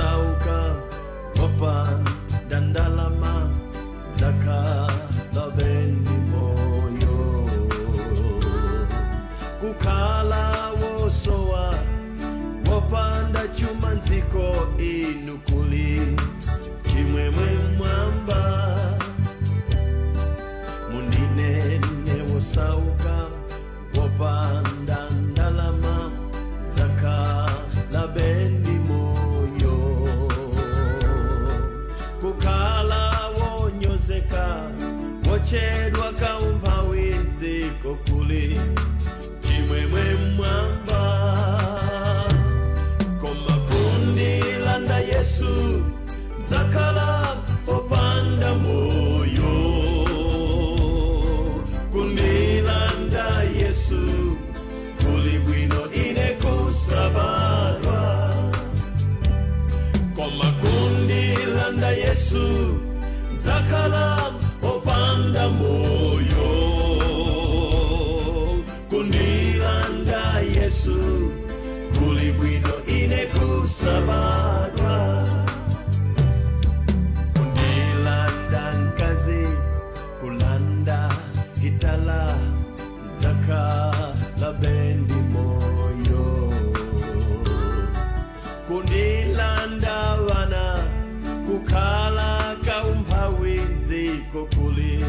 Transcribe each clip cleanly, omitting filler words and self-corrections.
Osauka wopanda ndalama ndzakhala ndi moyo. Kukhala wosowa wopanda chuma mdziko inu kuli chimwemwe mwamba. Mundinene wosauka wopanda ndalama ndzakhala ndi moyo. Kukhala wonyozeka wochedwa kaumphawi mdziko kuli chimwemwe mwamba. Koma kundilanda Yesu ndzakhala opanda moyo. Kundilanda Yesu kuli bwino ine kusabadwa. Koma kundilanda Yesu ndzakhala opanda moyo. Kundilanda Yesu kuli bwino ine kusabadwa. Kundilanda mkazi, kulanda gitala, ndzakhala ndi moyo. Kundilanda vana, kukhala kaumphawi mdziko kuli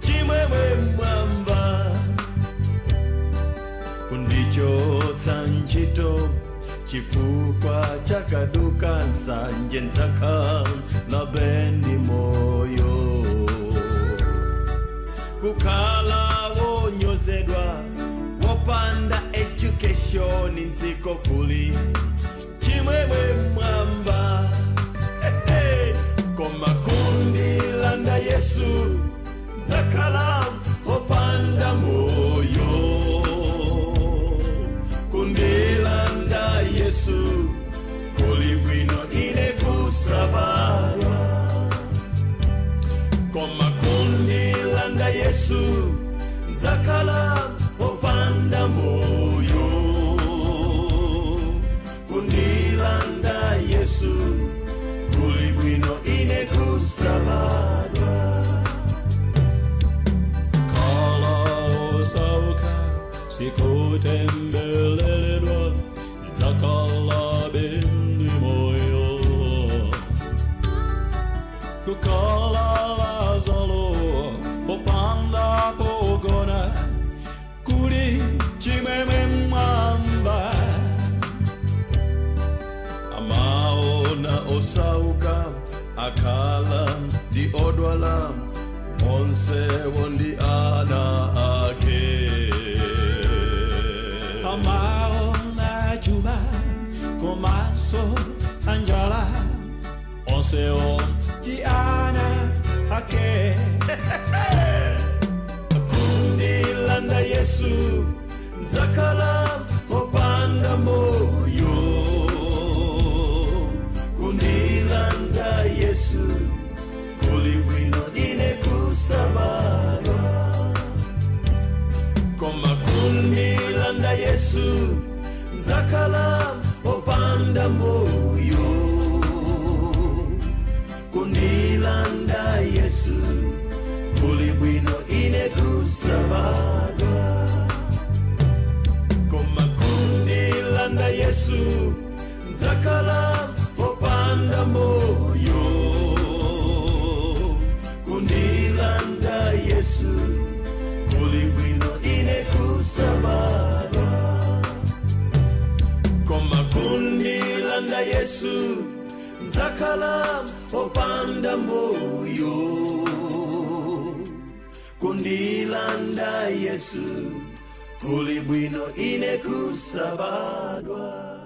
chimwemwe mwamba. Kundichotsa ntchito chifukwa chakaduka, nsanje, ndzakhala ndi moyo. Kukhala wonyozedwa wopanda education mdziko kuli chimwemwe mwamba. Hey, hey. Koma kundilanda Yesu ndzakhala opanda moyo. Kundilanda Yesu kuli bwino ine kusabadwa. Koma kundilanda Yesu ndzakhala opanda moyo. Kundilanda Yesu kuli bwino ine kusabadwa. Kukhala osauka sikutembeleledwa, ndzakhala ndi moyo. Kukhala Lazaro popanda pogona kuli chimwemwe mwamba. Amaona osauka akhala ndi odwala, onsewo ndi ana ake. Amaona chuma komanso anjala, onsewo ndi ana ake. Kundilanda Yesu ndzakhala opanda moyo. Kundilanda Yesu kuli bwino ine kusabadwa. Koma kundilanda Yesu ndzakhala opanda moyo. Kundilanda Yesu kuli bwino ine kusabadwa. Koma kundilanda Yesu ndzakhala opanda moyo. Kundilanda Yesu kuli bwino ine kusabadwa. Koma kundilanda Yesu ndzakhala opanda moyo. Kundilanda Yesu kuli bwino ine kusabadwa.